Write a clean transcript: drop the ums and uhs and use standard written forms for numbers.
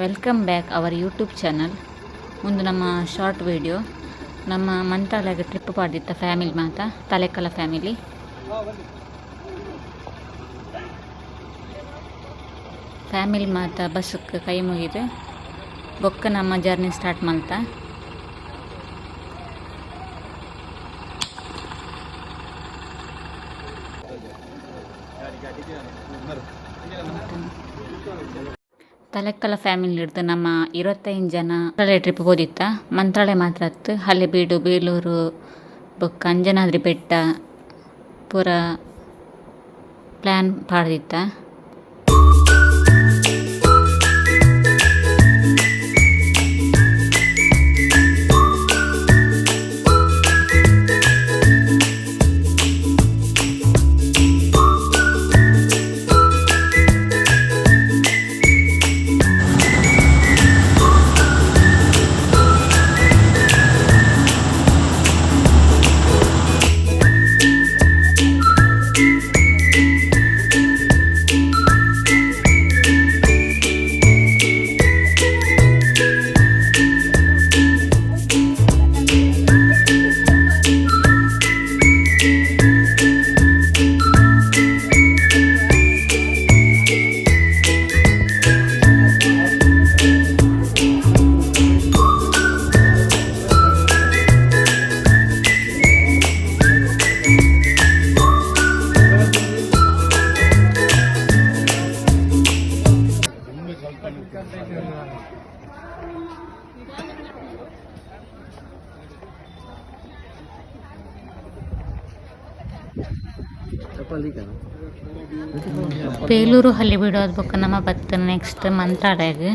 Welcome back our YouTube channel. ಉಂದು ನಮ್ಮ short video. ನಮ್ಮ ಮಂತ್ರಾಲಯಗ್ ಟ್ರಿಪ್ ಪಾಡ್ದಿತ್ತ ಫ್ಯಾಮಿಲಿ ಮಾತ, ತಲೆಕಲ ಫ್ಯಾಮಿಲಿ. ಫ್ಯಾಮಿಲಿ ಮಾತ ಬಸ್ಸಕ್ಕೆ ಕೈ ಮುಗಿದು ಬೊಕ್ಕ ನಮ್ಮ ಜರ್ನಿ ಸ್ಟಾರ್ಟ್ ಮಲ್ತ. ತಲೆಕ್ಕಲ ಫ್ಯಾಮಿಲಿ ಹಿಡ್ದು ನಮ್ಮ 25 ಜನ ಮಂತ್ರಾಲಯ ಟ್ರಿಪ್ ಪೋದಿತ್ತ. ಮಂತ್ರಾಲಯ ಮಾತ್ರ ಅತ್ತು, ಹಳೆಬೀಡು, ಬೇಲೂರು ಬೊಕ್ಕ ಅಂಜನಾದ್ರಿ ಬೆಟ್ಟ ಪೂರ ಪ್ಲ್ಯಾನ್ ಪಾಡ್ದಿತ್ತ. ಬೇಲೂರು, ಹಳೆಬೀಡು ಆದ್ ಬೊಕ್ಕ ನಮ್ಮ ಬತ್ತಿನ ನೆಕ್ಸ್ಟ್ ಮಂತ್ರಾಲಯಗ್.